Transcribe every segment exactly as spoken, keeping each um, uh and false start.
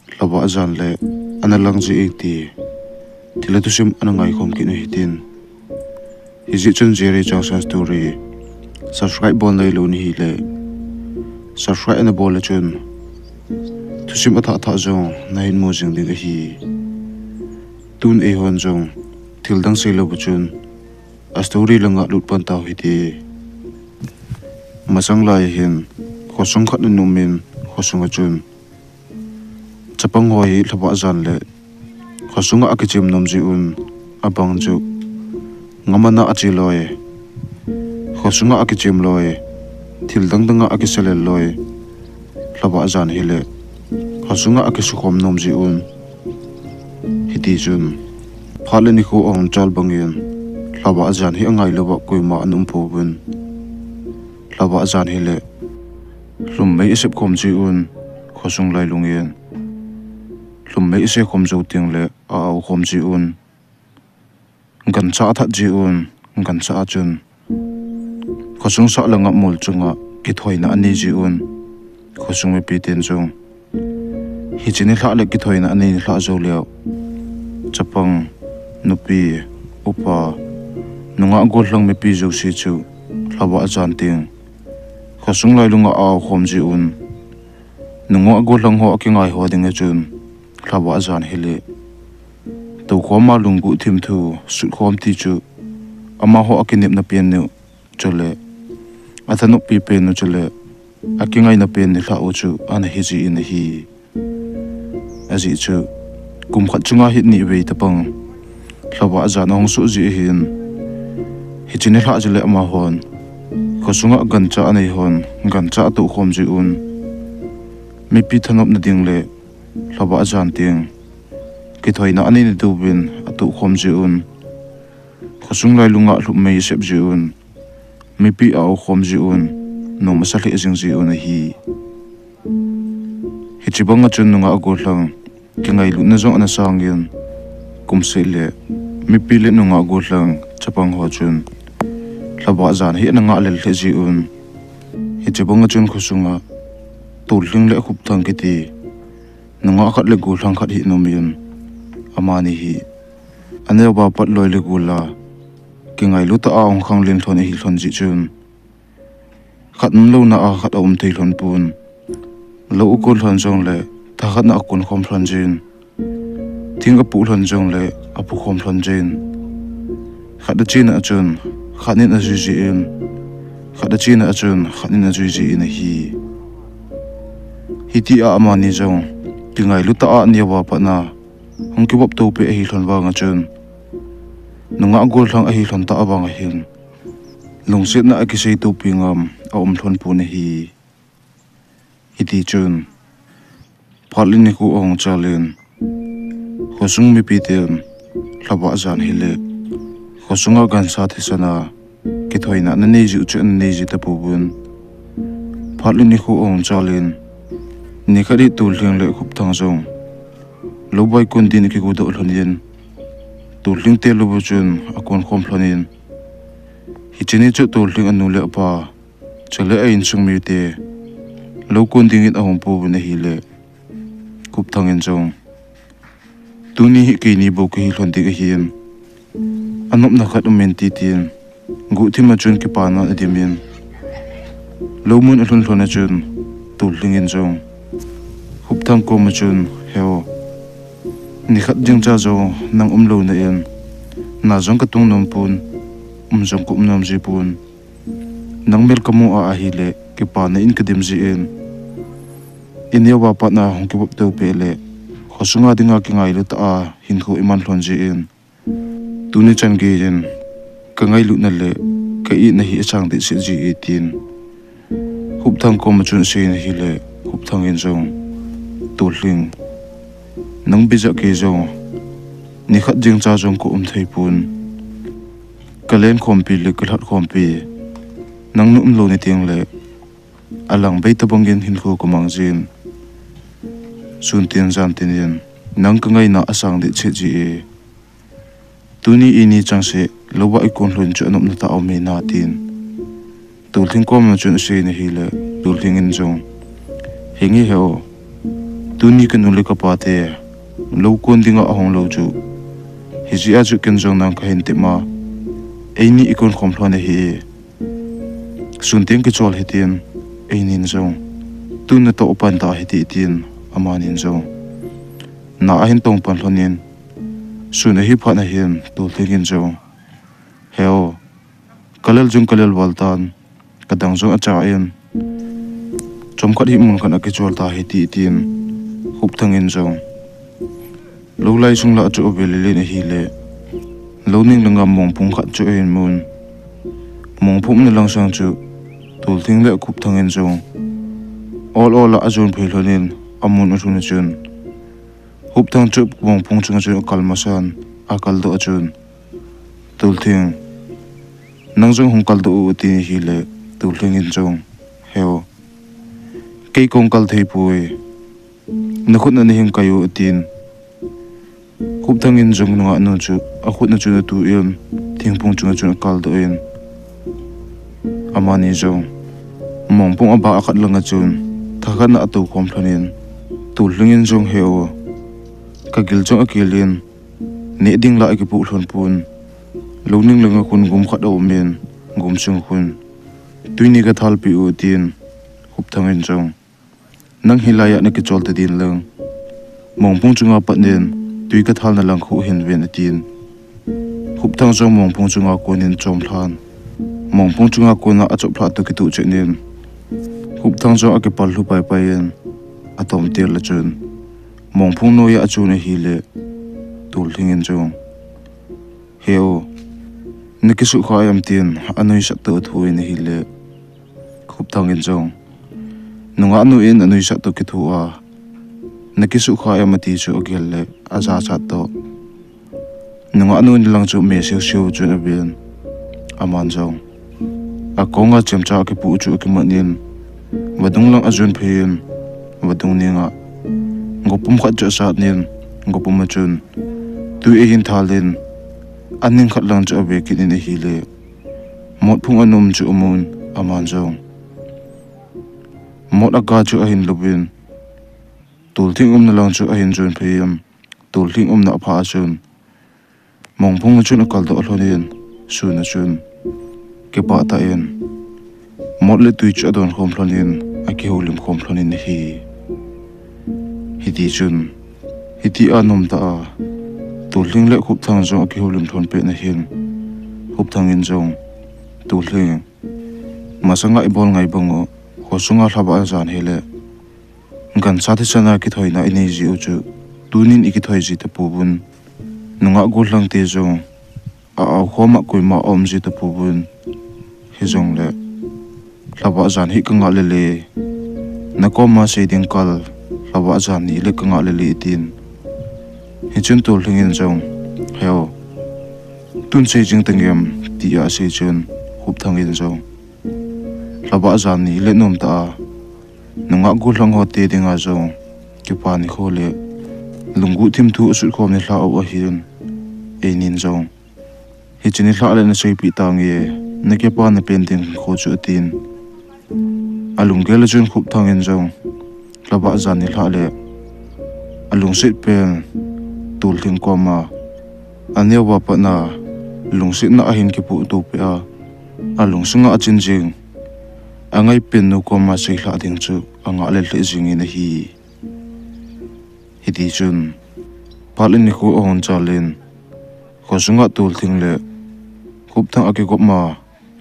Lhava ajan le ana lang ji e ti thilha thusim ana ngaikhom kit u hitin. Hijeh chun Jerry Changsan Story subscribe bol nailou nahi le, subscribe ana bol le chun thusim athah thah jong nahin mu jing ding ahi. Tun eihon jong thil dang seilou chun a story langa lut pan tau hite. Masang lai hin khosung khat ana um in, khosung a chun chapang ho hi lhava ajan le khosunga akichem nom ji un, abang chu ngam ana ache loi, khosunga akichem loi, thil dang danga akisalel loi, lhava ajan hile khosunga akisukhom nom ji un. Hiti chun phat le nikho ahung chal bangin lhava ajan hi angailouva koima ana um pouvin. Lhava ajan hile lhumei asep khom ji un, khosung lailung in lhumei ase khom jou teng le a-ao khom ji un, gancha athat ji un, gancha a chun khosung sah langa mol chunga kithoina anei ji un. Khosung mipi ten jong hiche nilhah le kithoina anei nilhah jou leu, chapang, nupi, upa, nungah gollhang mipi jouse chu lhava ajan teng khosung lailunga a-ao khom ji un. Nungah gollhang ho akingai ho dinga chun lhava ajan hile toukhoma lungguh thim thu sutkhom ti chu amaho akinepna pen u chule athanoppi pen u chule akingaina pen nilhah u chu ana hi ji in ahi. Ajeh chu kum khat chunga hi nivei tapang lhava ajan ahung soh ji ahin, hiche nilhah chule amahon khosunga gancha anei hon gancha atoukhom ji un. Mipi thanopna ding le lhava ajan teng kithoina aneina diuvin atoukhom ji un. Khosung lailunga lhumei asep ji un, mipi a-ao khom ji un, nom asa lheh jing ji un ahi. Hiche banga chun nungah gollhang kingailutna jong ana sangin, kumseh le mipi le nungah gollhang chapang ho chun lhava ajan hi ana ngahlel lheh ji un. Hiche banga chun khosunga Tollhing le Khupthang kiti nungah khat le gollhang khat hi ana um in, amani hi aneova pat loi le golla kingailu tah a hung khanglen lhon ahi lhon jeh chun, khat umlouna a khat aum thei lhon pon. Lou akon lhon jongle thakhatna akonkhom lhon jin, thing apoh lhon jongle apokhom lhon jin, khat achena a chun khat in ajui jin, khat achena a chun khat in ajui jin ahi. Hitia amani jong kingailu tah a aneova patna hung kivop toupeh ahi lhon vanga chun, nungah gollhang ahi lhon tah vanga hin lungsetna akiseitopi ngam aum lhon pon ahi. Hiti chun phat le nikho ahung chalin, khosung mipi ten lhava ajan hile khosunga gancha thisan a kithoina ana nei jiu chu ana nei ji tapouvin. Phat le nikho ahung chalin, nikhat hi Tollhing le Khupthang jong lou vaikon din akigodoh lhonin, Tollhing te lou chun akonkhom lhonin, hiche ni chu Tollhing anu le apa, chule a insung mite lou kon dingin ahung pouvin ahile, Khupthang in jong, tuni hi keini bou kahi lhon ding ahin, anopna khat umin, titin guhthim a chun kipana adimin, lou mun alhun lhon a chun Tollhing in jong Khupthang koma chun, He-o, nikhat jengcha jong nang umlouna in na jong katung nom pon, um jong kaum nom ji pon. Nang mel kamu a ahile kipana in kadim jin, ineova patna hung kivop toupeh le khosunga dinga kingailu tah a hinkho iman lhon jin, tuni chan geiyin kangailutna le ka-itna hi asang dehset jie, tin Khupthang koma chun aseiyin ahile, Khupthang in jong, Tollhing, nang bijah kei jong nikhat jengcha jong kaum thei pon. Kalen khompi le kalhat khompi nang na umlou ni tengle alang bei tobangin hinkho kamang jin, sun tin jan tinin nang kangaina asang dehset jie. Tuni ini changseh louva ikon lhon chu anopna tah a um hina, tin Tollhing koma chun aseiyin ahile, Tollhing in jong, Henge he-o, Tuni kanu le kapa te lou kon dinga ahung lou chu, hijeh a chu ken jong nang kahin tep a, eini ikon khom lhon ahi. Sun teng kichol hitin, einin jong, tun natoh pan ta hite tin, amanin jong na ahin tong pan lhonin, sun ahi phat ahin Tulthing in jong, He o, kalel jong kalel val tan, kadang jong acha in, chomkhat hi mun khat a kichol ta hite tin, Khupthang in jong lou lai sung lah chu avel len ahile, lou ning langa mongphung khat chu ahin mun. Mongphung na lang sang chu Tulthing le Khupthang in jong ol ol a ajon phei lhonin, amun alhun a chun, Khupthang chu mongphung chunga chun akal masan, akal doh a chun, Tulthing, nang jong hung kal doh u, atin ahile, Tulthing in jong, He o, kei kahung kal thei poi, nakhut na nahin kai u, atin. Khupthang in jong nungah nu chu akhut na chun atu in, thingphung chunga chun akal doh in, amani jong mongphung abah khat langa chun thakhat na atou khom lhonin, Tulthing in jong, He o, kagil jong akil in, neh ding lah akipoh lhon pon, lou ning langa khun gum khat aumin, gum sung khun tui ni kathalpeh u, atin. Khupthang in jong, Nang hilai a nakichol ta din lang, mongphung chunga pat in tui kathal na lang khu hin ven, atin. Khupthang jong mongphung chunga konin chom lhan, mongphung chunga kona achop lhah toh kitoh chet in, Khupthang jong akipal lhu paipai in, atom tel a chun mongphung noiya achun ahile, Tulthing in jong, He o, nakisukha em, tin anuisat toh athu in ahile, Khupthang in jong, Nungah nu in anuisat toh kithu a, nakisukha em, ati chu agel le ajachat toh, nungah nu in lang chu me siu siu chun aven, aman jong akonga chemcha akipoh chu akiman in, vadung lang ajon phei in, vadung ninga gopum khat chu asat in, gopum a chun tui ahin thal in, aning khat lang chu ave kit in ahile, mot phung ana um chu amun, aman jong mot aga chu ahin louvin, Tulthing umna lang chu ahin jon phei in, Tulthing umna aphah a chun, mongphung a chun akal doh lhonin, sun a chun kipah tah in, mot le tui chu adon khom lhonin, akihoulim khom lhonin ahi. Hiti chun, hitia nomtah a Tulthing le Khupthang jong akihoulim lhon pet na hin, Khupthang in jong, Tulthing, masanga ibol ngai bang u, khosunga lhavah jan hile, gancha thisana kithoina inei jiu chu, tunin ikithoi ji tapouvin, nungah gollhang te jong a-ao khoma koima aum ji tapouvin, hijongle lhavah jan hi kangah lele, nakoma sei ding kal, lhavah jan ni le kangah lele, atin. Hichun Tulthing in jong, He o, tun sei jing tangem, tia asei chun, Khupthang in jong, lhavah jan ni le nomtah a nungah gollhang ho te dinga jong kipa nikho le lungguh thim thu asut khom nilhah u ahin, einin jong, Hiche nilhah le naseipeh tange, nakipa napen ding kho chu, atin. Alunggel a chun Khupthang in jong lhavah jan nilhah le alungset pen Tulthing koma, aneova patna lungsetna ahin kipohto peh a, alungsunga achin jing angaipen nu koma seilhah ding chu angah lel lheh jingin ahi. Hitichun phat le nikho ahung chal in, khosunga Tulthing le Khupthang akigop ma,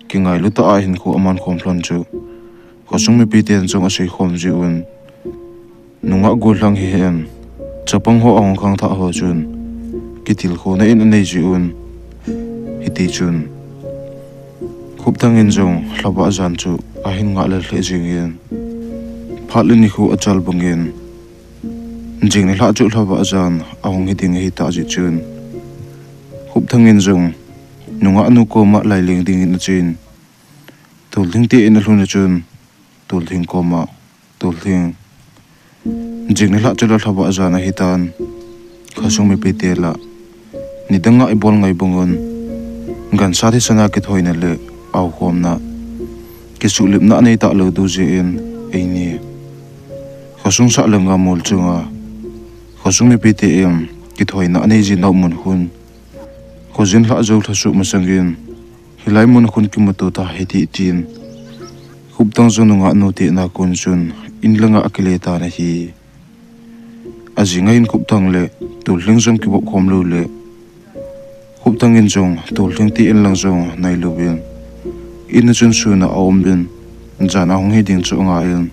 kingailu tah a hinkho aman khom lhon chu khosung mipiten jong asei khom jiuvin, nungah gollhang hihen chapang ho ahung khangthah ho chun kitilkhouna in anei jiuvin, hitichun Khupthang in jong lhavah jan chu ahin ngah lel lheh jingin, phat le nikho achal bangin, jing nilhah chu lhavah jan ahung hiding ahitah jeh chun, Khupthang in jong nungah nu koma laileng dingin achen, Tulthing te in alhun a chun, Tulthing koma, Tulthing, jing nilhah chu la lhavah jan ahitan, khosung mipite lah nidanga ibol ngai bangun, gancha thisana kithoina le aokhomna, kisuhlipna anei talou dujeh in, eini Khosung sah langa mol chunga khosung mipite in kithoina anei jing nau mun khun, khojin lhah jou lha suh masangin, hilai mun khun kimuto ta hite tin, Khupthang jong nungah nu te na kon chun in langa akile tan ahi. Ajing ahin Khupthang le Tulhing jong kibop khom lou le, Khupthang in jong Tulhing te in lang jong nai louvin, in a chun sun a aum in, jan a hung hi ding chu anga in,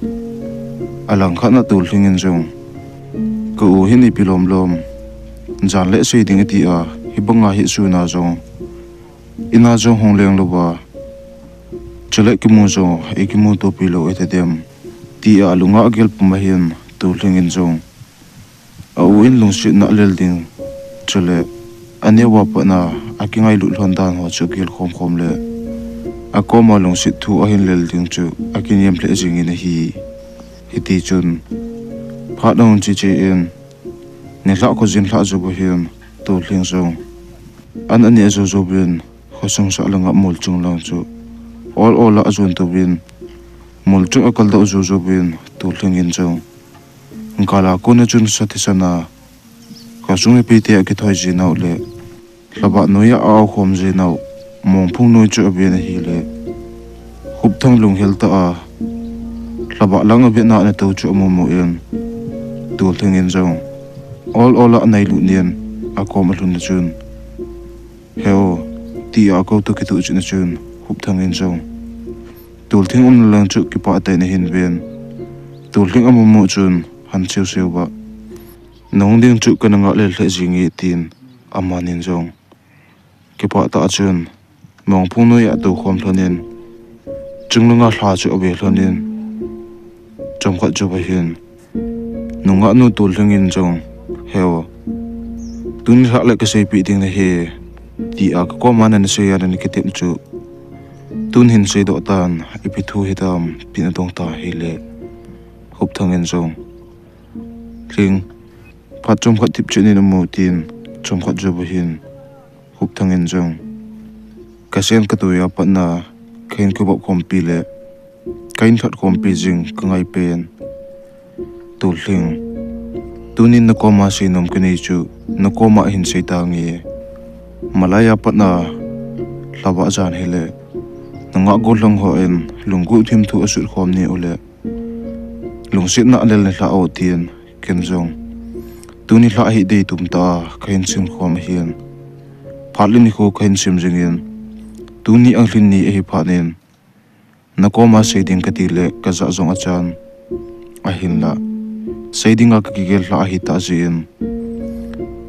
alang khat na Tulhing in jong, ka u hin ipi lom lom, jan le sei ding ati a, hibanga hi sun a jong, in a jong hung leng louva, chule kimu jong ikimuto pi lou hite dem, ti a alunga agel pum ahin Tulhing in jong, a u in lungsetna alel ding, chule aneo a pat a akingailut lhon dan ho chu agel khom khom le, akoma lungset thu ahin lel ding chu akinem lheh jingin ahi. Hiti chun, phat ahung che che in, nilhah khojin lhah jou uva hin, Tulhing jong an aneh jou jouvin, khosung sah langa mol chung lang chu ol ol a ajon touvin, mol chung akal doh jou jouvin, Tulhing in jong, gal a kon a chun sa thisan a khosung mipite akithoi jing nau le, lhavah noiya a-au khom jing nau mongphung noi chu aven ahile, Khupthang lunghel tah a, lhavah lang avetna anato chu amu mu in, Tulhing in jong ol ol a anailut nin, akom alhun a chun, "He o," ti a akou toh kitoh chet na chun, Khupthang in jong Tulhing umna lang chu kipah tah in ahin ven. Tulhing amu mu chun, han seu seu va, "Nahung ding chu kana ngah lel lheh jing e," tin amanin jong kipah tah a chun, mongphung noiya atou khom lhonin, chunglanga lha chu ave lhonin, chomkhat jou uva hin, nungah nu Tulhing in jong, "He o, tuni lhah le kaseipeh ding nahi," ti a kakoma nana sei a nana kitep chu, tun hin seidoh tan, ipi thu hitam, tin adong ta ahile, Khupthang in jong, "Lhing, phat chomkhat tipchet nin amu," tin, chomkhat jou uva hin, Khupthang in jong, "Kasen katoi a pat a kahin kibop khompi le kahin lhat khompi jing kangai pen, Tulhing, tunin nakoma seinom kanei chu nakoma hin sei tange. Malai a pat a lhavah jan hile, nungah gollhang hon lunggel thim thu asut khom ni ule, lungsetna alel nalhah o," tin, ken jong tuni lhah hi deitum tah a kahin sim khom ahin, phat le nikho kahin sim jingin, tuni ang lhin ni ahi phat in, nakoma sei ding kati le kajah jong achan, ahinla sei dinga kakigel lhah ahi tah jeh in,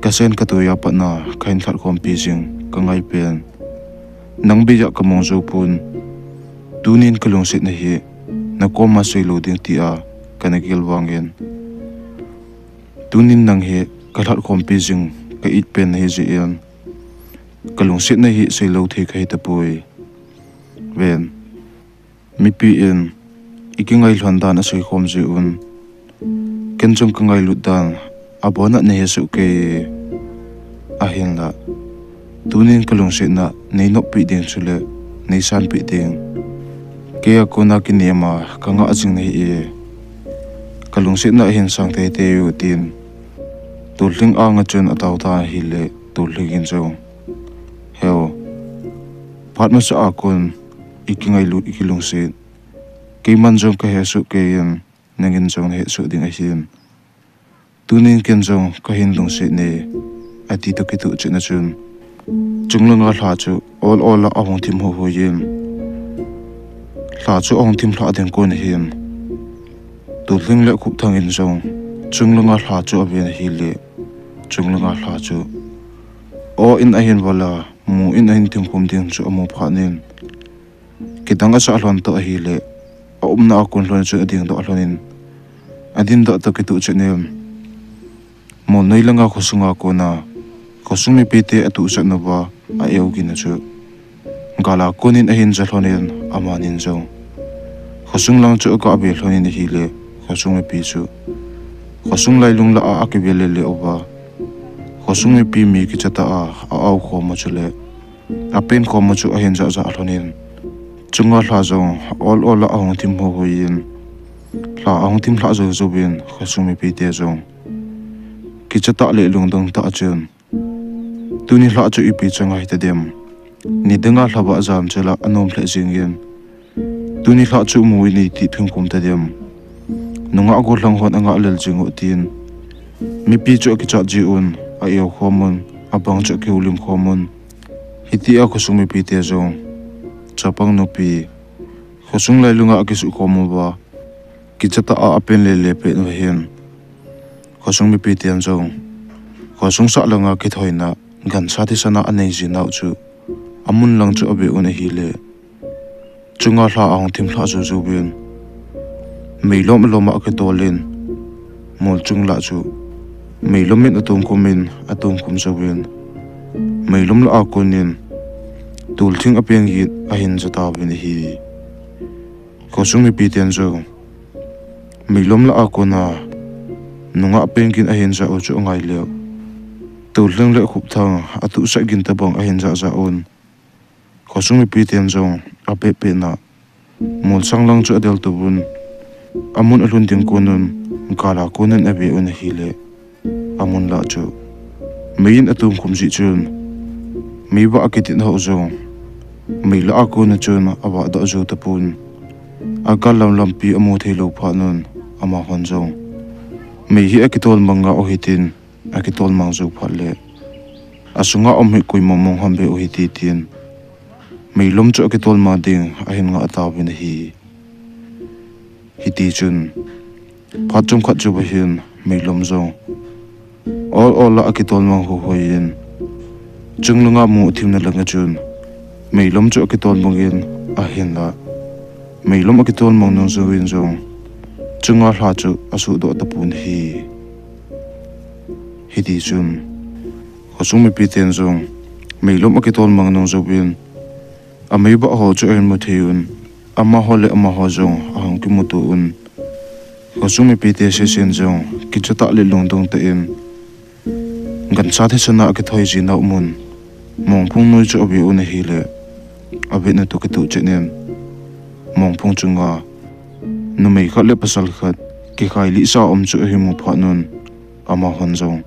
kasen katoi a pat a kahin lhat khompi jing kangai pen, nang bei a kamong jou pon, tunin kalungsetna hi nakoma seilou ding ti a kana gel vangin, tunin nang hi kalhat khompi jing ka it pen nahi jeh in, kalungsetna hi seilou thei kahi tapoi. Ven, mipi in ikingai lhon dan asei khom jeh un, ken jong kangailut dan abon a nahe soh kei, ahinla tunin kalungsetna nei noppi ding chule nei sanpi ding, kei a kona kinem a kangah jing nahi e, kalungsetna ahin sang teitei u, tin Tulhing anga chun atao tan ahile, Tulhing in jong, "He o, phat masa a kon ikingailut ikilungset, keiman jong kahe soh kei in, nangin jong nahe soh ding ahin, tunin ken jong kahin lungset ne," ati toh kitoh chet na chun, chunglanga lha chu ol ol a ahung thim hui hui in, lha chu ahung thim lhah ding kon ahin, Tulhing le Khupthang in jong chunglanga lha chu aven ahile, chunglanga lha chu o in ahin val a, mu in ahin thim khum ding chu amu phat in, kidang asah lhon toh ahile, aumna a kon lhon chun ading doh lhon in, adin doh toh kitoh chet in, mol noi langa khosunga kona khosung mipite atuhsah nauva a-eu gin a chu, gal a kon in ahin ja lhon in, amanin jong khosung lang chu aga ve lhon in ahile, khosung mipi chu khosung lailung lah a akive le le uva, khosung mipi mi kicha tah a a-au khom u chule apen khom u chu ahin jah jah lhon in, chunga lha jong ol ol a ahung thim hui hui in, Lha ahung thim lhah jou jouvin khosung mipite jong kicha tah le lungdong tah chun, tuni lha chu ipi chang ahi tadem? Nidanga lha vah jan chela anom lheh jingin, tuni lha chu mu in iti thum khum tadem? Nungah gollhang hon angah lel jing u tin, mipi chu akichat jiuvin, a-eu khomun, abang chu akihoulim khomun. Hitia khosung mipite jong, chapang nupi, khosung lailunga akisuh khom uva, kicha tah a apen lele pet uva hin, khosung mipiten jong khosung sah langa kithoina, gancha thisan a anei jinau chu amun lang chu ave un ahile, chunga lha ahung thim lhah jou jouvin, meilom lom a akitolin, mol chung lah chu meilom in atom khum in, atom khum jouvin, meilom lah a konin tulthing apen gin ahin ja tauvin ahi. Khosung mipiten jong meilom lah a kona nungah pen gin ahin ja u chu angai leu, Tullheng le Khupthang atuhsah gin tobang ahin jah jah un, khosung mipiten jong apeh peh na, molsang lang chu adel tou vun, amun alhun ding konun, gala konun ave un ahile, amun lah chu mei in atom khum jeh chun, mei vah akitin hou jong, mei lah a kona chun avah doh jou tapon, agal lam lampi amu theilou phatnun, amahon jong, mei hi akitol mang nga u hitin, akitol mang jou phat le, asunga um hi koima mong ham be u hite tin, meilom chu akitol mang ding ahin ngah tauvin ahi. Hitichun, phat chomkhat chouva hin meilom jong ol ol lah a akitol mang huhoi in, chunglanga mu athimna langa chun meilom chu akitol mang in, ahinla meilom akitol mang nung jouvin jong chunga lha chu asuhdoh tapon ahi. Hitichun, khosung mipiten jong meilom akitol mang nung jouvin, amei vah ho chu ahin mu thei un, amaho le amaho jong ahung kimuto un, khosung mipite sesen jong kicha tah le lungdong tah in, gancha thisan a akithoi jinau mun, mongphung noi chu ave un ahile, avetna toh kitoh chet in, mongphung chunga numei khat le pasal khat kikhailih sa um chu ahin mu phatnun, amahon jong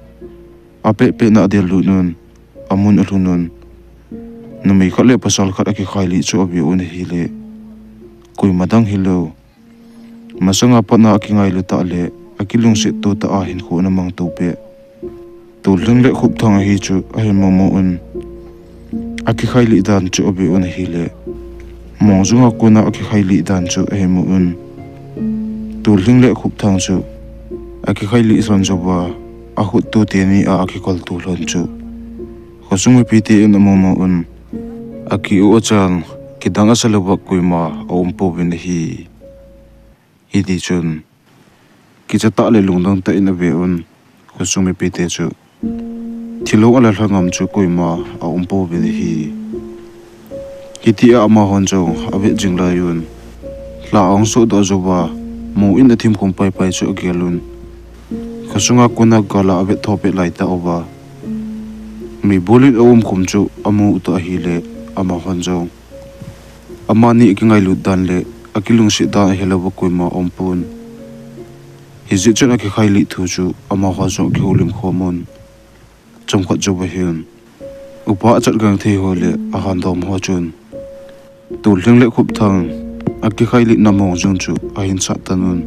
apeh peh na adel lut un, amun alhun un, numei khat le pasal khat akikhailih chu ave un ahile, koima dang hilou, masanga patna akingailu tah le akilungset to tah a hinkho ana mang to peh Tullheng le Khupthang ahi chu ahin mumu un, akikhailih dan chu ave un ahile, mongjunga kona akikhailih dan chu ahin mu un, Tullheng le Khupthang chu akikhailih lhon jouva, akhut to teni a akikol to lhon chu khosung mipite in amumu un, aki-u achan, kidang asa louva koima aum pouvin ahi. Hitichun, kicha tah le lungdong tah in ave un, khosung mipite chu thilong ala lha ngam chu koima aum pouvin ahi. Hitia amahon jong avet jing lai un, lha ahung sohdoh jouva, mu in athim khum paipai chu agel un, khosunga kona gala avet tho pet lai tah uva, meibol in aum khum chu amu u toh ahile, amahon jong amani akingailut dan le akilungset dan ahilouva koima aumpon, hijeh chun akikhailih thu chu amaho jong akihoulim khomun, chomkhat jouva hin upa achatgang thei ho le ahandom ho chun, Tullheng le Khupthang akikhailihna mongjung chu ahin sat tan un,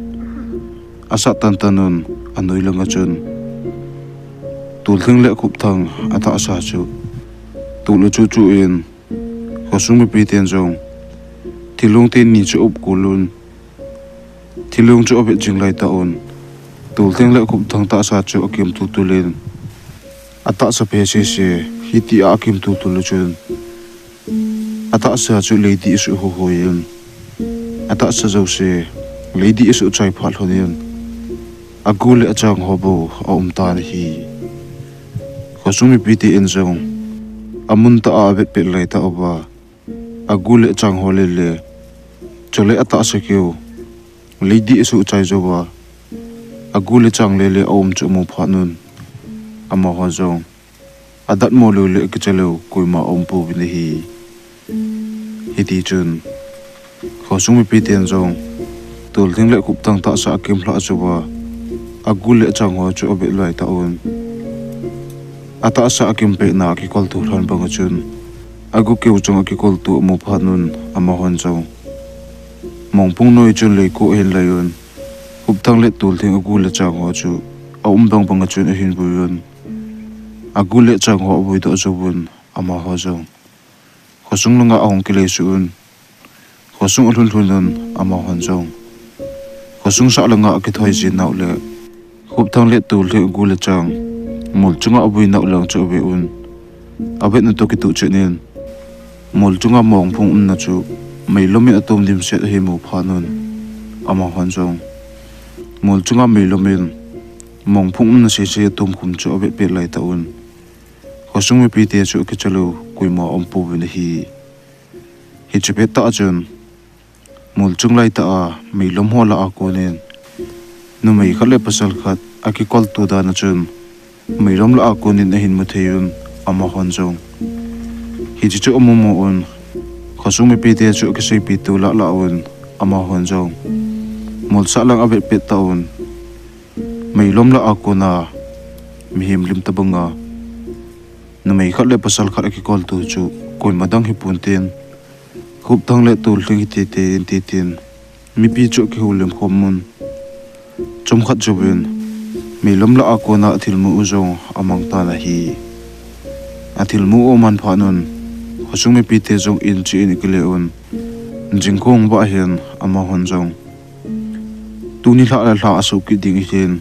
asat tan tan un, anoi langa chun Tullheng le Khupthang atahsa chu tol achu chu in, khosung mipiten jong thilong teni chu aup kol un, thilong chu avet jing lai tah un, Tullheng le Khupthang tahsa chu akim tultul in, atahsa phe sese hitia akim tultul u chun, atahsa chu leidih asuh huhoi in, atahsa jouse leidih asuh chai phat lhon in, agu le achang ho bou aum tan ahi. Khosung mipite in jong amun tah a avet pet lai tah uva, agu le achang ho lele, chule atahsa keu leidih asuh chai jouva, agu le achang lele aum chu amu phatnun, amaho jong adatmo lou le akicha lou koima aum pouvin ahi. Hitichun, khosung mipiten jong Toltheng le Khupthang tahsa akimlhah chu a, agu le achang ho chu avet laitah un, atahsa akimpehna akikolto lhon bang a chun, agu keu chang akikolto amu phat un, amahon jong Mongphung noi chun leiko ahin lei un, Khupthang le Toltheng agu le achang ho chu aum bang bang a chun ahin vui un, agu le achang ho avui doh jouvun, amaho jong khosung langa ahung kilei suh un, khosung alhun lhun un, amahon jong khosung sah langa akithoi jin nau le Khupthang le Toltheng agu le achang mol chunga avui nau lang chu ave un, avetna toh kituh chet in, mol chunga Mongphung umna chu meilom in atom dimset ahin mu phat un, amahon jong mol chunga meilom in Mongphung umna sese atom khum chu avet pet laitah un, khosung mipite chu akicha lou koima aum pouvin ahi. Hiche pettah chun, mol chung laitah a meilom ho lah a konin numei khat le pasal khat akikolto dan a chun, meilom lah a konin ahin mu thei un, amahon jong hiche chu amu mu un, khosung mipite chu akiseipi to lah lah un, amahon jong mol sah lang avet pet tah un, meilom lah a kona mihem lim tobang a numei khat le pasal khat akikolto chu koima dang hipon tin, Khupthang le Toltheng hiti tin, ti tin, mipi chu akihoulim khom un, chomkhat jouvin meilom lah a kona athilmu u jong amang tan ahi. Athilmu u aman phat un, khosung mipite jong in cheh in akile un, jingkah vah hin amahon jong, tuni lhah le lha asoh kit ding ahin,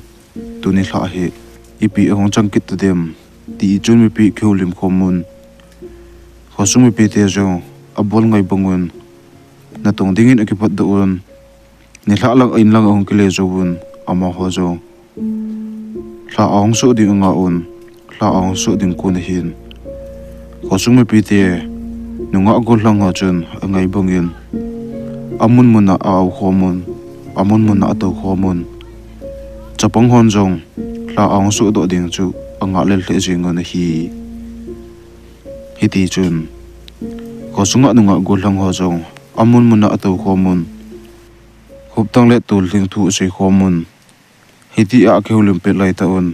tuni lhah hi ipi ahung chang kit tadem, ti chun mipi akihoulim khom un, khosung mipite jong abol ngai bang un, natong dingin akipatdoh un, nilhah lang in lang ahung kile jouvun, amaho jong lha ahung soh ding anga un, lha ahung soh ding kon ahin, khosung mipite nungah gollhang ho chun angai bangin amun mun a a-ao khom un, amun mun a atou khom un, chapang hon jong lha ahung sohdoh ding chu angah lel lheh jeng un ahi. Hiti chun, khosunga nungah gollhang ho jong amun mun a atou khom un, Khupthang le Toltheng thu asei khom un, hitia akihoulim pet laitah un,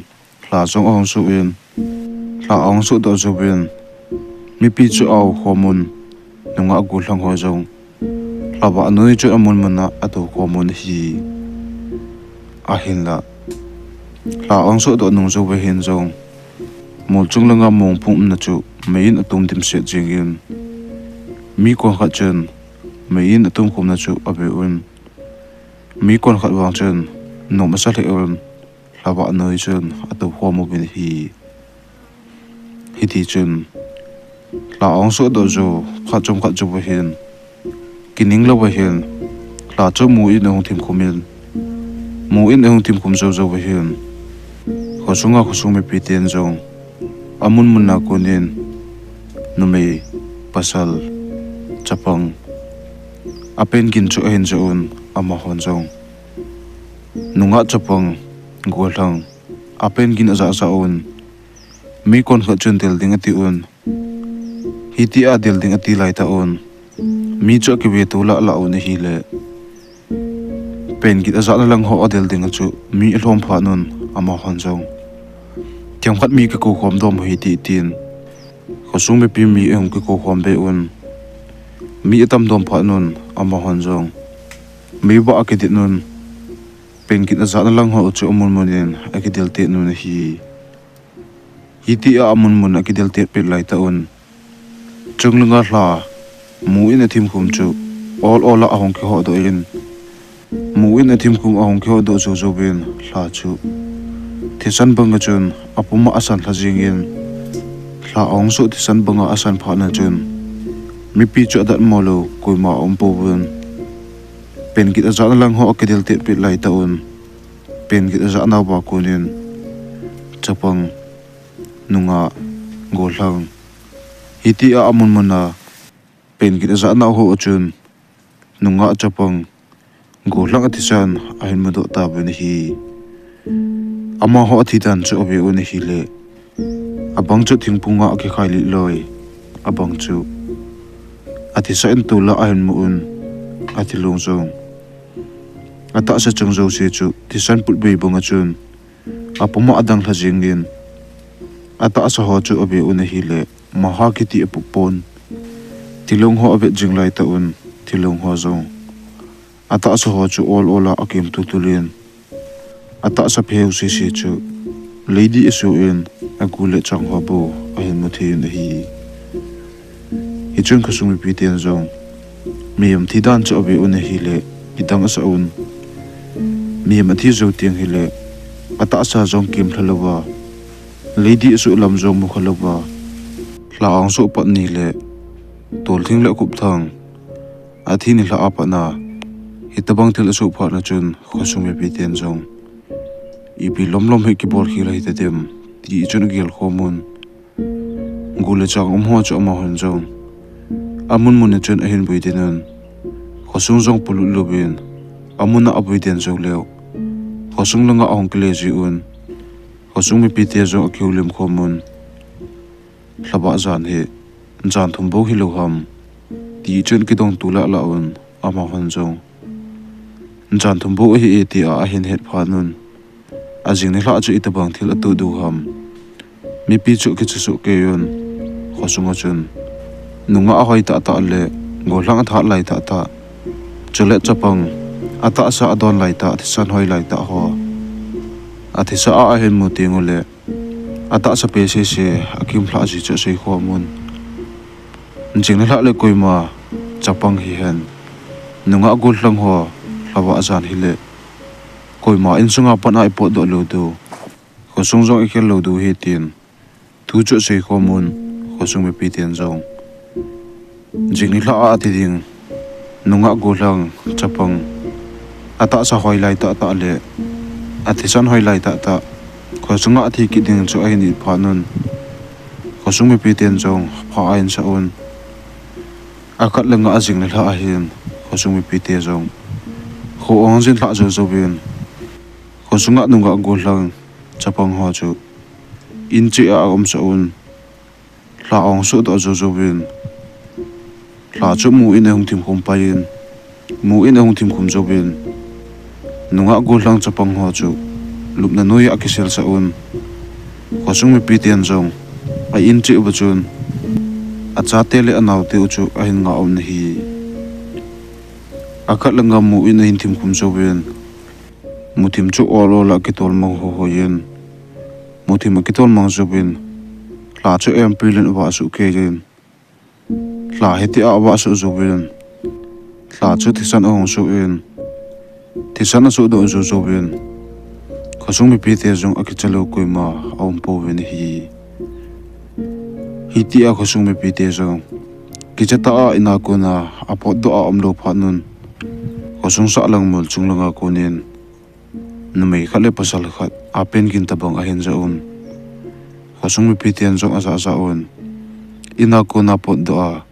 lha jong ahung soh in, lha ahung sohdoh jouvin, mipi chu a-ao khom un, nungah gollhang ho jong lha vahnoi chun amun mun a atou khom un ahi. Ahinla, lha ahung sohdoh nung jouva hin jong, mol chung langa Mongphung umna chu mei in atom dimset jengin, mi konkhat chun mei in atom khomna chu ave un, mi konkhat vang chun nom asa lheh un, lha vahnoi chun atou khom uvin ahi. Hiti chun, lha ahung sohdoh jou phat chomkhat jouva hin, kining louva hin, lha chu mu in ahung thim khum in, mu in ahung thim khum jou jouva hin, khosunga khosung mipiten jong amun mun a konin, numei, pasal, chapang, apen gin chu ahin jah un, amahon jong nungah, chapang, gollhang, apen gin ajah jah un, mi konkhat chun del ding ati un, hitia del ding ati laitah un, mi chu akiveto lah lah un ahile, pen gin ajahna lang ho adel ding a chu mi alhom phat un, amahon jong themkhat mi kikou khom dom u hite tin, khosung mipi mi ahung kikou khom be un, mi atam dom phat un, amahon jong meivah akidit un, pen gin ajahna lang ho chu amun mun in akidel tet un ahi. Hitia amun mun akidel tet pet laitah un, chung langa lha mu in athim khum chu ol ol a ahung kihodoh in, mu in athim khum ahung kihodoh jou jouvin, lha chu thisan banga chun apuma asan lha jengin, lha ahung soh thisan banga asan phat na chun, mipi chu adatmo lou koima aum pouvin, pen gin ajahna lang ho akidel tet pet laitah un, pen gin ajah nauva konin, chapang, nungah, gollhang, hitia amun mun a pen gin ajah nau ho a chun, nungah, chapang, gollhang athisan ahin mudoh tauvin ahi. Amaho athi dan chu ave un ahile, abang chu thingphunga akikhai lih loi, abang chu athisa in tol a ahin mu un, athilong jong Atahsa chang jouse chu thisan put bei banga chun apuma adang lha jingin, atahsa ho chu ave un ahile maha kiti apup pon. Thilong ho avet jing laitah un, thilong ho jong atahsa ho chu ol ol a akim tultul in, atahsa pheu sese chu leidi asu in, agu le chang ho bou ahin mu thei un ahi. Hichun khosung mipiten jong mihem thi dan chu ave un ahile, kidang asah un. Mihem athi jou teng hile, atahsa jong kim lha louva, leidi asuh lam jong mu kha louva, lha ahung soh pat ni le tolthing le khupthang athi nilhah a pat na, hitobang thil asoh phat na chun khosung mipiten jong ipi lomlom hi kibol khel a hitadem, ti chun agel khom un. Gu le chang um ho chu amahon jong amun mun a chun ahin vui den un. Khosung jong polut louvin, amun a avui den jou leu, khosung langa ahung kile ji un. Khosung mipite jong akihoulim khom un. Lhavah jan hi jan thum bou hilou ham, ti chun kidong tulai lah un, amahon jong jan thum bou ahi e tia ahin het phat un. Ajing nilhah chu itobang thil atoh diu ham, mipi chu kicha soh kei un. Khosung a chun nungah ahoi tahtah le gollhang athat lai tahtah, chule chapang atahsa adon lai tah, thisan hoi lai tah ho athisa a ahin mu teng ule, atahsa pe sese akim lhah ji chu asei khom un. Jing nilhah le koima chapang hihen, nungah gollhang ho lhavah jan hile, koima insunga pat a ipotdoh lou diu, khosung jong ikhel lou diu ahi tin thu chu asei khom un. Khosung mipiten jong jing nilhah a athi ding nungah gollhang chapang atahsa hoi lai tahtah le athisan hoi lai tahtah khosunga athi kit ding chu ahin it phat un. Khosung mipiten jong pha ahin sah un. Akhat langa ajing nilhah ahin, khosung mipite jong kho ahung jin lhah jou jouvin, khosunga nungah gollhang chapang ho chu in cheh a aumsah un. Lha ahung sohdoh jou jouvin, lha chu mu in ahung thimkhum pai in, mu in ahung thimkhum jouvin, nungah gollhang chapang ho chu lupna noiya akiselsah un. Khosung mipiten jong a in cheh uva chun achate le anaote u chu ahin ngah un ahi. Akhat langa mu in ahin thimkhum jouvin, muthim chu ol ol a akitolmang hoihoi in, muthim akitolmang jouvin, lha chu empil in avah soh kei in, lha hitia avah soh jouvin, lha chu thisan ahung soh in, thisan asohdoh jou jouvin, khosung mipite jong akicha lou koima aum pouvin ahi. Hitia khosung mipite jong kicha tah a in a kona apotdoh a aumlou phat un, khosung sahlang mol chung langa konin numei khat le pasal khat apen gin tobang ahin ja un. Khosung mipiten jong ajah jah un, in a kona potdoh a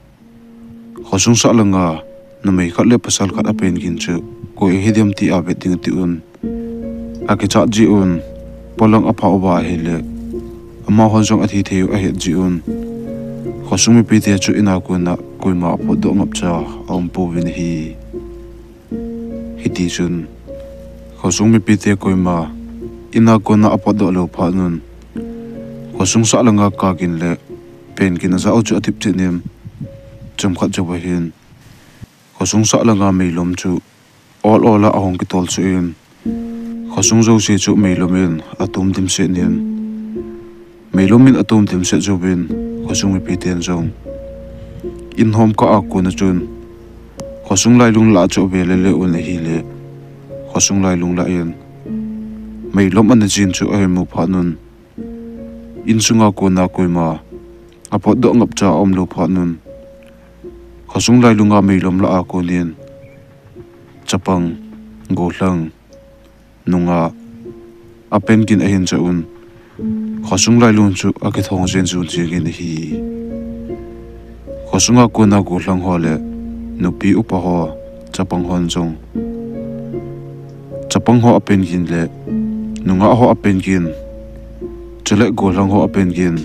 khosung sahlanga numei khat le pasal khat apen gin chu koi ahidem tia vet ding ati un. Akichat ji un, polang aphah uva ahile, amahon jong athi thei u ahet ji un. Khosung mipite chu in a kona koima apotdoh ngapcha aum pouvin ahi. Hitichun khosung mipite koima in a kona apotdoh lou phat un, khosung sahlanga kagin le pengin ajah u chu atipchet in, chomkhat jouva hin khosung sahlanga meilom chu ol ol a ahung kitolsuh in, khosung jouse chu meilom in atom dimset in, meilom in atom dimset jouvin, khosung mipiten jong in homkah a kona chun khosung lailung lah chu ave lele un ahile, khosung lailung lah in meilom ana jin chu ahin mu phat un, insunga kona koima apotdoh ngapcha aumlou phat un, khosung lailunga meilom lah a konin chapang, gollhang, nungah apen gin ahin ja un, khosung lailung chu akithong jen jun jingin ahi. Khosunga kona gollhang ho le nupi upa ho, chapang hon jong, chapang ho apen gin le nungah ho apen gin, chule gollhang ho apen gin,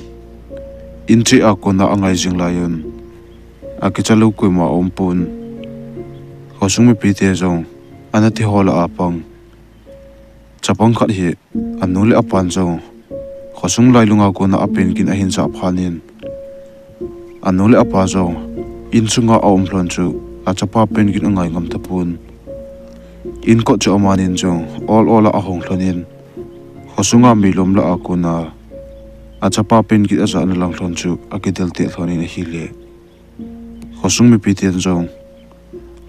in cheh a kona angai jing lai un, akicha lou koima aumpon. Khosung mipite jong ana ti ho lah a pang. Chapang khat hi anu le apan jong khosung lailunga kona apen gin ahin jah phat in, anu le apa jong insunga aum lhon chu achapa pen gin angai ngam tapon. Inkot chu amanin jong ol ol a ahong lhon in, khosunga meilom lah a kona achapa pen gin ajahna lang lhon chu akidel teh lhon in ahile, khosung mipiten jong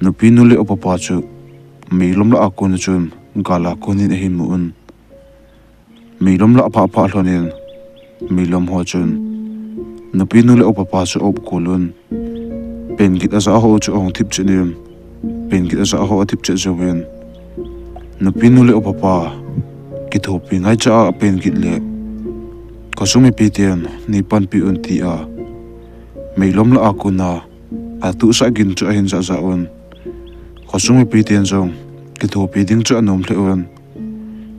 nupi nu le upa pa chu meilom lah a kona chun gal a konin ahin mu un. Meilom lah phah phah lhon in, meilom ho chun nupi nu le upa pa chu aup kol un. Pen gin ajah ho chu ahung thip chet in, pen gin ajah ho athip chet jouvin, nupi nu le upa pa kithopi ngai cha a pen gin le khosung mipiten nei panpi un tia meilom lah a kona atuhsah gin chu ahin jah jah un. Khosung mipiten jong kithopi ding chu anom lheh un.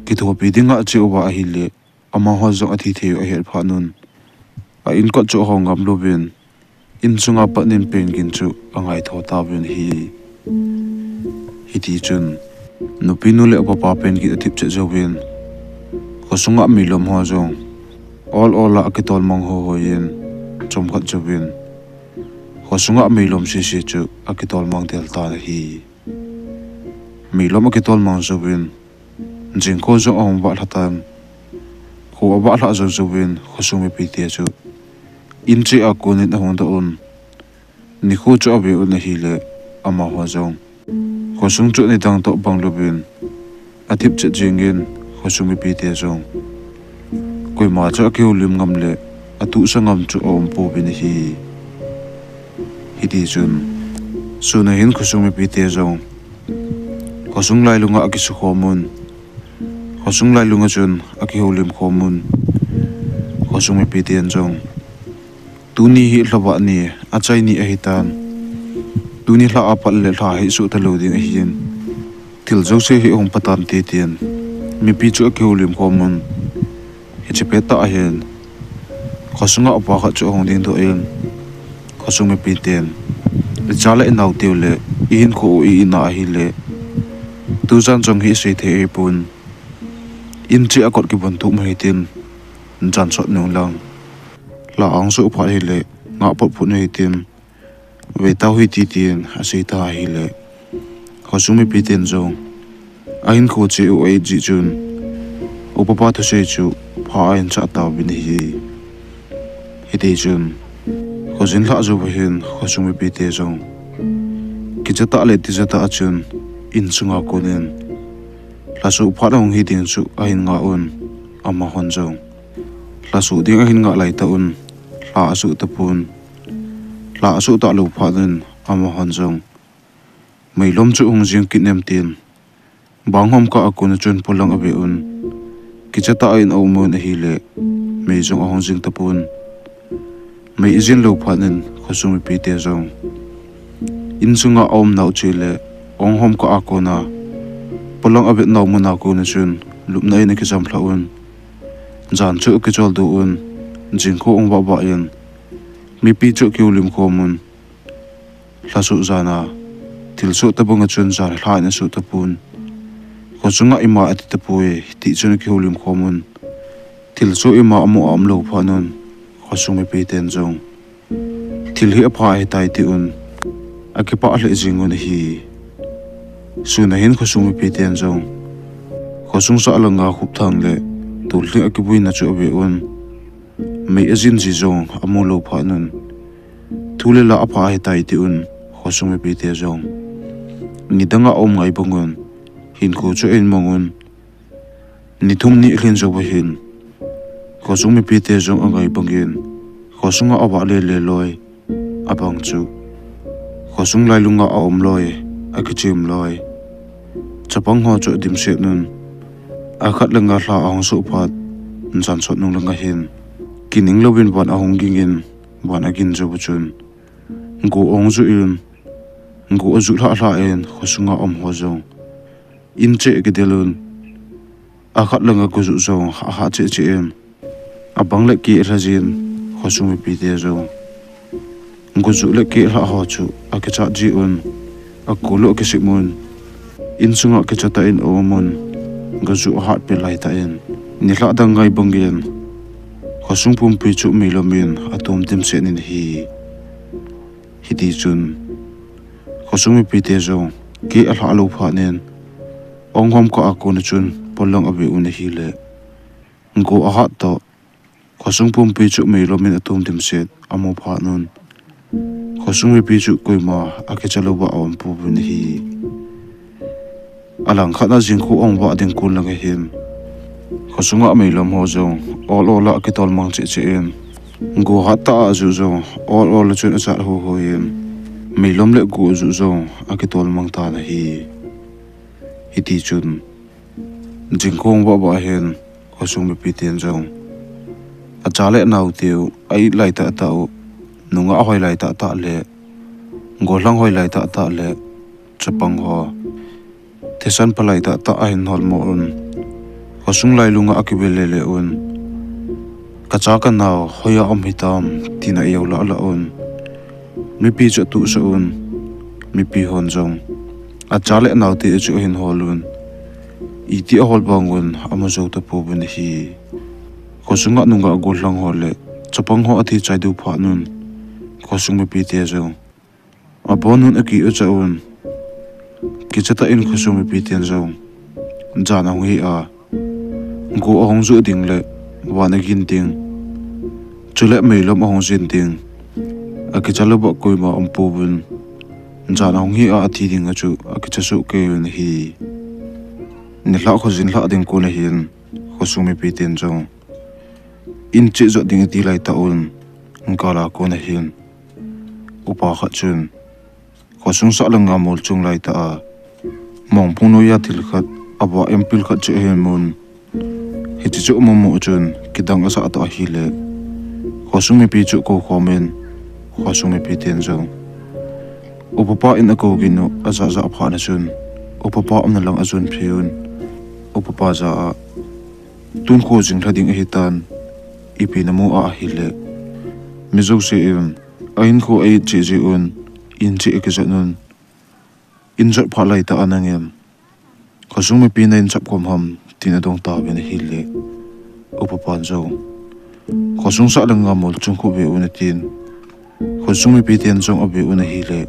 Kithopi dinga ache uva ahile, amaho jong athi thei u ahet phat un, a inkot chu ahong ngam louvin, insunga pat in pen gin chu angai tho tauvin ahi. Hiti chun nupi nu le upa pa pen gin athip chet jouvin, khosunga meilom ho jong ol ol a akitol mang ho hoi in, chomkhat jouvin khosunga meilom sese chu akitol mang del tan ahi. Meilom akitol mang jouvin, jingkho jong ahung vah lha tan. Kho avah lhah jou jouvin khosung mipite chu in cheh a konin ahung doh un. Nikho chu ave un ahile, amaho jong khosung chu nidang toh bang louvin athip chet jingin, khosung mipite jong koima chu akihoulim ngam le atuhsa ngam chu aum pouvin ahi. Hiti chun sun a hin khosung mipite jong khosung lailunga akisukhom un. Khosung lailunga chun akihoulim khom un. Khosung mipiten jong tuni hi lhavah ni, achai ni ahitan, tuni lha apat le lha hi soh talou ding ahin, thil jouse hi hung pha tante tin mipi chu akihoulim khom un. Hiche pettah ahin khosunga upa khat chu ahung dingdoh in, khosung mipiten, icha le inao teu le ihinkho u i-in a ahile, tujan jong hi isei thei ahipon, in cheh a kot kibon tup u hitin, jan sot nung lang, lha ahung soh phat hile ngah phot phot u hitin, ve tau hite tin asei tan ahile, khosung mipiten jong ahinkho cheh u a-it jeh chun, upa pa thusei chu pha ahin chah tauvin ahi. Hiti chun khojin lhah jouva hin khosung mipite jong kicha tah le tija tah a chun insunga konin lhasoh phat ahung hi ding chu ahin ngah un. Amahon jong lhasoh ding ahin ngah laitah un, lha asoh tapon. Lha asoh talou phat in amahon jong meilom chu hung jing kit nem tin, banghom kah a kona chun polang ave un. Kicha tah in aum un ahile, mei jong ahung jing tapon. Mei ijin lou phat in khosung mipite jong insunga aumnau cheh le, banghom kah a kona polang avetnau muna kona chun lupna in akijam lhah un. Jan chu akicholdo un, jingkho ahung vah vah in, mipi chu akihoulim khom un. Lhasoh jan a thilsoh tobanga chun jan lha in asoh tapon. Khosunga ima ati tapoi ti chun akihoulim khom un. Thilsoh ima amu a umlou phat un, khosung mipiten jong thil hi apha ahitai tin akipah lheh jing un ahi. Sun a hin khosung mipiten jong khosung sah langa khupthang le tullhing akibuina chu ave un. Mei ajin ji jong amu lou phat un, thu le la apha ahitai tin khosung mipite jong nidanga aum ngai bang un, hinkho chu ahin mang un. Ni thum ni alhin jouva hin khosung mipite jong angai bangin, khosunga avah lele loi, abang chu khosung lailunga aum loi, akichem loi, chapang ho chu adimset un. Akhat langa lha ahung soh phat, jan sot nung langa hin kining louvin van ahung gingin, van agin jouva chun go ahung juh in, go ajuh lhah lhah in khosunga um ho jong in cheh akidel un. Akhat langa go juh jong ahah cheh cheh in, abang le keh alha jin, khosung mipite jong go juh le keh lhah ho chu akichat ji un, akol u akisem un. Insunga kicha tah in aum un, gajuh ahat peh laitah in, nilhah dang ngai bangin, khosung pumpi chu meilom in atom dimset in ahi. Hitichun, khosung mipite jong, keh alhah lou phat in, ong hom kah a kon a chun, pol lang ave un ahile. Go ahat toh, khosung pumpi chu meilom in atom dimset amu phat un, khosung mipi chu koima akicha louva aum pouvin ahi. Alangkhat a jingkah ong vah ding kon lang ahin, khosunga meilom ho jong ol ol a akitol mang cheh cheh in, go hat tah a ajuh jong ol ol a chun ajat ho ho in, meilom le go ajuh jong akitol mang tan ahi. Hitichun, jingkah ong vah vah hin, khosung mipiten jong, acha le anaoteu, a-it lai tahtah u, nungah hoi lai tahtah le, gollhang hoi lai tahtah le, chapang ho, thisan pha lai tahtah ahin holmo un, khosung lailunga akivel le le un, kacha kanao hoiya um hitam, tin ajou lah lah un, mipi chu atuhsah un, mipi hon jong, acha le anaote chu ahin hol un, iti ahol vang un, amu jou tapouvin ahi. Khosunga nungah gollhang ho le, chapang ho athi chai diu phat un, khosung mipite jong, abon un akeh achah un, kicha tah in khosung mipiten jong, jan ahung hi a, go ahung juh ding le, van agin ding, chule meilom ahung jin ding, akicha louva koima um pouvin, jan ahung hi a athi dinga chu akicha soh kei un ahi. Nilhah khojin lhah ding kon ahin, khosung mipiten jong, in cheh jot ding ati laitah un, gal a kon ahin, upa khat chun, khosung sah langa mol chung laitah a, mongphung noiya thil khat, avah impil khat chu ahin mun. Hiche chu amu mu chun, kidang asah toh ahile, khosung mipi chu akou khom in, khosung mipiten jong, upapa in akou gin u ajah jah phat na chun, upapa umna lang ajon phei un, upapa jah a, tun kho jing lha ding ahitan, ipi namu a ahile, mi jouse in, a-in kho a-it cheh jeh un, in cheh akijot un, in jot phat laitah a nangin, khosung mipi na in chap khom ham, tin adong tauvin ahile, upapan jong, khosung sah langa mol chung khu ve un atin, khosung mipiten jong ave un ahile,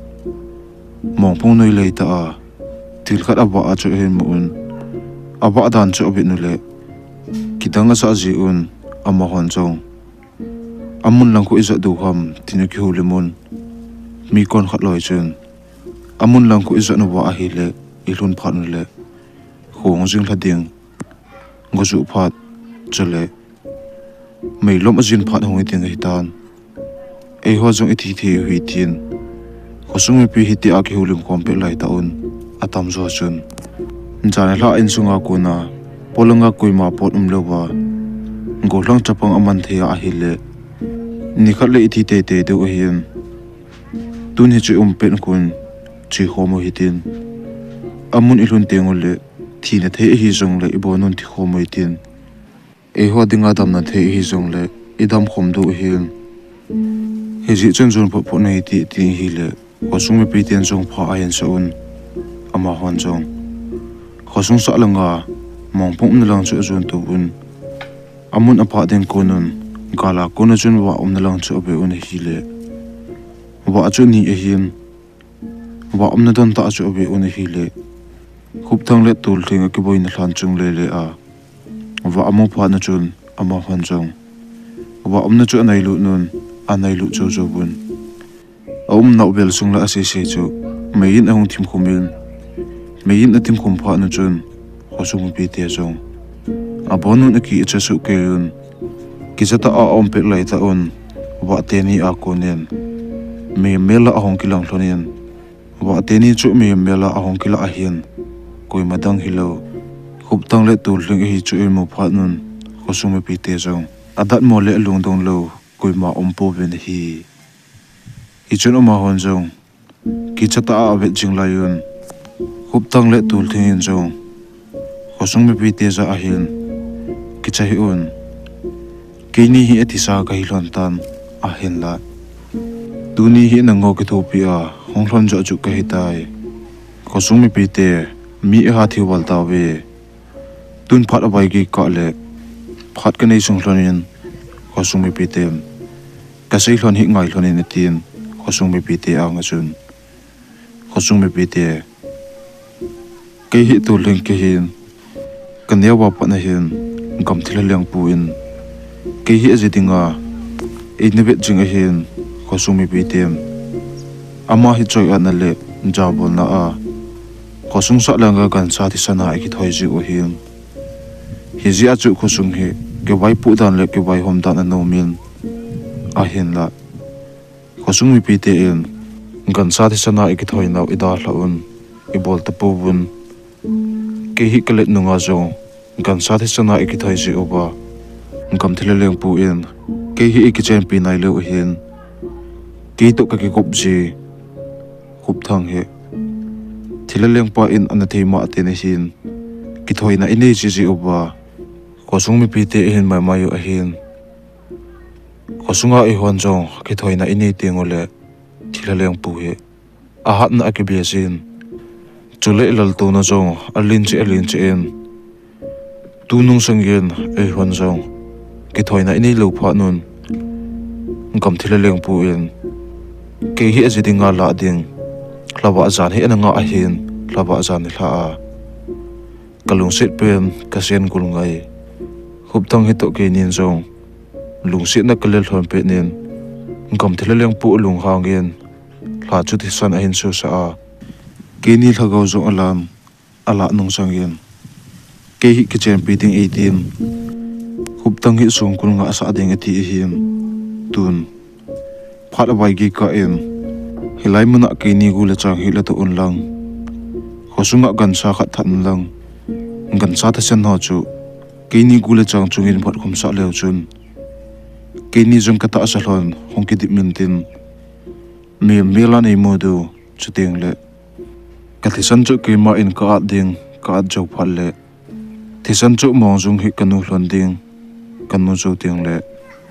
mongphung noi laitah a, thil khat avah a chu ahin mu un, avah dan chu avet u le, kidang asah jeh un, amahon jong, amun lang khu ijot diu ham, tin akihoulim un, mi kon khat loi chun, amun lang khu ijot uva ahile, ilhun phat u le, kho hung jing lha ding, go juh phat, chule, meilom ajin phat hung hi ding ahitan, eiho jong ithi thei u hi tin, khosung mipi hitia kihoulim khom pet laitah un, atamjo chun, jan nilhah insunga kona, polanga koima pot umlouva, gollhang chapang aman thei a ahile, nikhat le ithi teitei diu ahin, tun hiche um pet khun, che khom u hitin, amun ilhun teng ule, thina thei ahi jongle ibonun thi khom u hitin, eiho dinga damna thei ahi jongle, idam khom diu ahin, hijeh chun jon phot phot nahi ti, ti ahile, khosung mipiten jong pha ahinsah un, amahon jong, khosung sah langa, mongphung umna lang chu ajon touvun, amun aphah ding konun, gal a kona chun vah umna lang chu ave un ahile, vah chu ni ahin, vah umna don tah chu ave un ahile, Khupthang le Toltheng akiboina lhan chung lele a, vah amu phat na chun, amahon jong, vah umna chu anailut un, anailut jou jouvun, aumnau vel sung le asese chu, meiyin ahung thimkhum in, meiyin athimkhum phat na chun, khosung mipite jong, abonun akeh acha soh kei un, kicha tah a aum pet laitah un, vah teni a konin, mei mel a ahung kilang lhonin, vah teni chu mei mel a ahung kilah ahin, koima dang hilou, Khupthang le Toltheng ahi chu eimu phat un, khosung mipite jong, adatmo le alungdong lou, koima aum pouvin ahi. Hichun amahon jong, kicha tah a avet jing lai un, Khupthang le Toltheng in jong, khosung mipite jah ahin, kicha hih un, keini hi athisa kahi lhon tan, ahinla, tuni hi nangho kithopi a hung lhon joh chu kahitai, khosung mipite, mi iha thi val tauve. Tun phat a vaigei kah le phat kanei sung lhonin khosung mipiten, kasei lhon hi ngai lhonin atin, khosung mipite anga chun, khosung mipite, kei hi Tollhing kahin, kaneo a pat ahin, Gamthilha Lengpu in kei hi aji dinga eina vet jing ahin, khosung mipiten, ama hi choi-atna le jabolna a khosung sah langa gancha thisan a eikithoi jiu ahin. Hijeh a chu khosung hi kivaipoh dan le kivaihom dan anomin, ahinla khosung mipite in gancha thisan a eikithoinau idalhah un, ibol tapouvun. Kei hi kalet nunga jong gancha thisan a eikithoi jiuva Gamthilha Lengpu in kei hi eikichenpi nailou ahin, kei toh kakigop ji Khupthang hi Thilha Lengpa in ana thei mah ten ahin, kithoina inei ji jiuva khosung mipite ahin maimai u ahin. Khosunga eihon jong kithoina inei teng uleh Thilha Lengpu hi ahatna akibe jin, chule laltouna jong alen cheh alen cheh in, tunung sangin eihon jong kithoina inei lou phat un, Gamthilha Lengpu in kei hi aji dinga lah ding lhavah jan hi ana ngah ahin, lhavah jan nilhah a kalungset pen kasen gul ngai. Khupthang hitoh keinin jong lungsetna kalel lhon pet in, Gamthilha Lengpu lunghangin lha chu thisan ahin susah a, keini lhagao jong alan, alah nung sangin kei hi kichenpi ding eitin, Khupthang hi songkul ngahsah ding ati ahin. Tun phat a vaigei kah in, hilai muna keini gu le chang hi latoh unlang, khosunga gancha khat that unlang, gancha thisan ho chu keini gu le chang chungin phatkhum sah leu chun, keini jong katahsa lhon hung kidip mintin, mi mela neimu diu, chutengle kathisan chu keiman ka-at ding, ka-at jou phat le thisan chu Mongjung hi kanu lhon ding, kanu jou tengle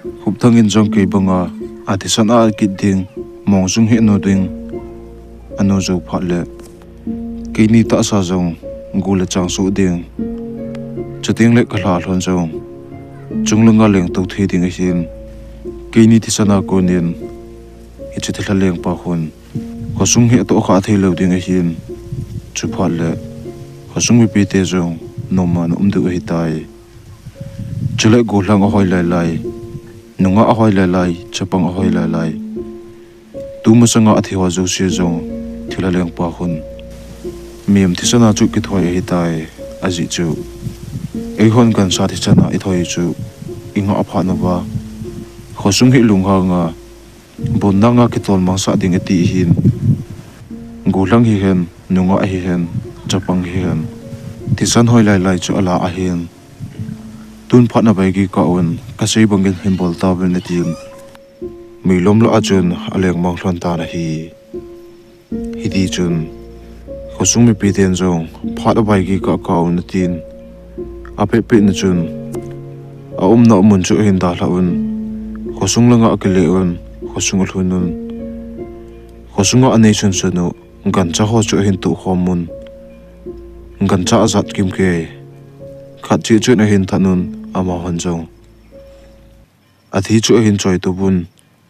Khupthang in jong kei banga athisan a-at kit ding, Mongjung hi anu ding, anu jou phat le keini tahsa jong gu le chang soh ding, chutengle kalha lhon jong chunglanga lengtou thei ding ahin, keini thisan a konin hiche Thilha Lengpa khun khosung hi atohkhah theilou ding ahin, chuphat le khosung mipite jong nomma ana um diu ahitai. Chule gollhang ahoi lailai, nungah ahoi lailai, chapang ahoi lailai, tumasanga athi ho jouse jong Thilha Lengpa khun mihem thisan a chu kithoi ahitai. Ajeh chu eihon gancha thisan a ithoi chu ingah phat uva, khosung hi lunghanga, bonnanga kitol mangsah ding ati ahin, gollhang hihen, nungah hihen, chapang hihen, thisan hoi lailai chu ala ahin. Tun phat a vaigei kah un, kasei bangin hin bol tauvin atin, meilom lah a chun alengmang lhon tan ahi. Hitichun khosung mipiten jong phat a vaigei kah kah un atin, apehpeh na chun aumna mun chu ahin dalhah un, khosung langa akile un, khosung alhun un, khosunga anei sunsun u gancha ho chu ahin tohkhom un, gancha ajat kimkei khat cheh chun ahin that un, amahon jong athi chu ahin choito uvin,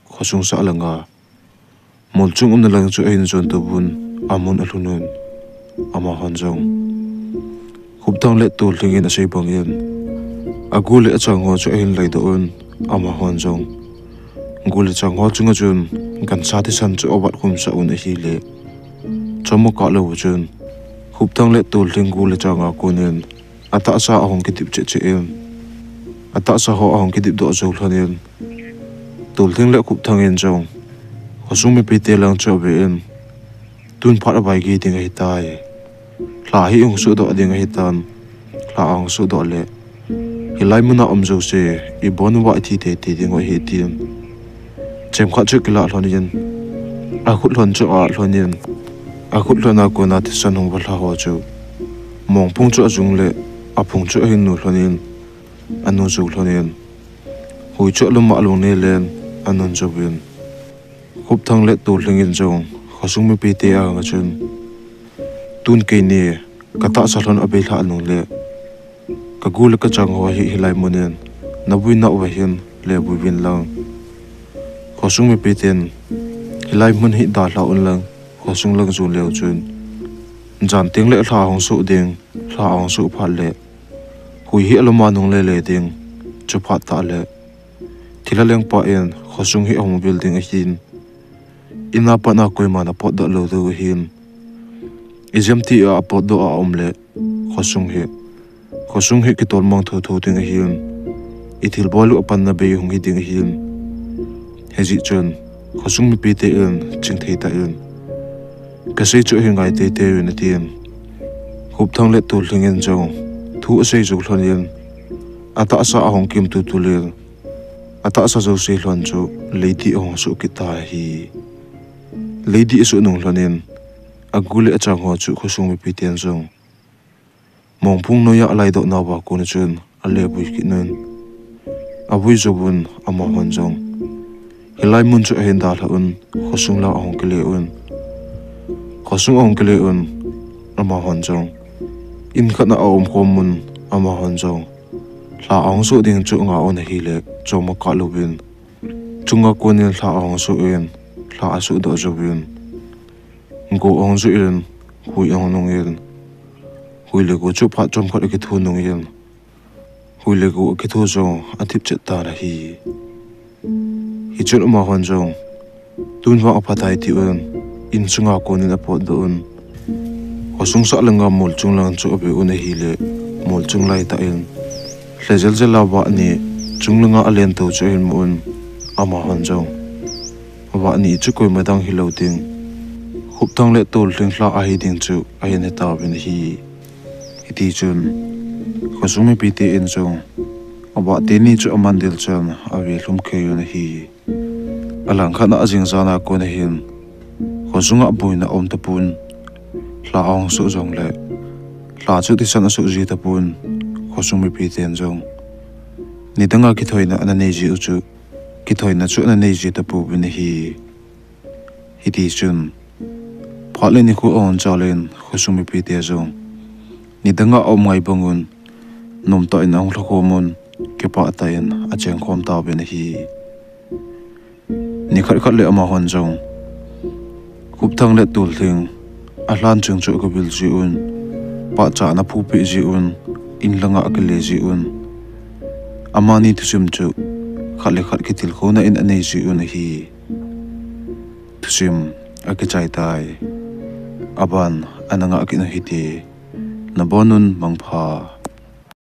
khosung sah langa mol chung umna lang chu ahin jonto uvin, amun alhun un, amahon jong Khupthang le Tollhing in asei bangin agu le achang ho chu ahin laidoh un, amahon jong gu le chang ho chunga chun gancha thisan chu avat khumsah un ahile, chomkhat lou chun Khupthang le Tollhing gu le changa konin atahsa ahung kidip cheh cheh in, atahsa ho ahung kidip doh jou lhonin, Tollhing le Khupthang in jong khosung mipite lang chu ave in, tun phat a vaigei ding ahitai, lha hi hung sohdoh ding ahitan, lha ahung sohdoh le hilai muna um jouse ibon uva ithi teitei diu ahi tin, chemkhat chu kilah lhonin, akhut lhon chu a-at lhonin, akhut lhona kona thisan hung valha ho chu mongphung chu ajung le aphung chu ahin nu lhonin, anu jou lhonin, hui chu aluma alungnei len anun jouvin, Khupthang le Tollhing in jong khosung mipite anga chun, tun keini Katahsa lhon abei lhah nung le, kagu le kachang ho hi hilai mun in nabui nauva hin lebui uvin lang. Khosung mipi ten hilai mun hi dalha un lang, khosung lang jon leu chun, jan teng le lha ahung soh ding, lha ahung soh phat le hui hi alom a nung lele ding. Chuphat tah le thilha lengpa in khosung hi ahung vil ding ahin, in a pat a koiman apotdoh lou diu ahin. Ijemtia apotdoh a um le, khosung hi, khosung hi kitolmang thotho ding ahin, ithilbol u apanna bei hung hi ding ahin. Hijeh chun khosung mipi ten chingthei tah in, kasei chu hi ngai teitei un atin. Khupthang le Tollhing in jong thu asei jou lhon in, atahsa ahung kim tutul in, atahsa jouse lhon chu leidih ahung soh kit ta ahi. Leidih asoh nung lhon in, agu le achang ho chu khosung mipi ten jong mongphung noiya alaidoh nauva kon chun alebui kit un. Avui jouvun amahon jong hilai mun chu ahin dalha un, khosung lang ahung kile un. Khosung ahung kile un, amahon jong in khat a aumkhom un, amahon jong lha ahung soh ding chu anga un ahile, chom akah louvin, chunga kon in lha ahung soh in, lha asohdoh jouvin, go ahung joh in, hui ahung nung in, hui le go chu phat chomkhat akithu nung in, hui le go akithu jong athip chet tan ahi. Hichun amahon jong tun vang aphatai tin, in chunga kon in apotdoh un. Khosung sah langa mol chung lang chu ave un ahile, mol chung laitah in lhe jeljel a vahni chung langa alen tou chu ahin mu un. Amahon jong vahni chu koima dang hilou ding, Khupthang le Tollhing lha ahi ding chu ahin hetauvin ahi. Hitichun khosung mipi ten jong avah teni chu aman dil chan ave lhum khei un ahi. Alangkhat a ajing jan a kon ahin, khosunga boina aum tapon, lha ahung soh jongle, lha chu thisan asoh ji tapon, khosung mipi ten jong nidanga kithoina ana nei jiu chu, kithoina chu ana nei ji tapouvin ahi. Hitichun phat le nikho ahung chal in, khosung mipi te jong nidanga aum ngai bangun, nomtah in ahung lhakhom un, kipah tah in achengkhom tauvin ahi. Nikhat khat le amahon jong Khupthang le Tollhing alhan chung chu agavil jiuvin, pahcha ana phupeh jiuvin, in langa akile jiuvin, amani thusim chu khat le khat kitilkhouna in anei jiuvin ahi. Thusim akichai tai. Aban ana ngah kit u hite. Nabonun mangpha.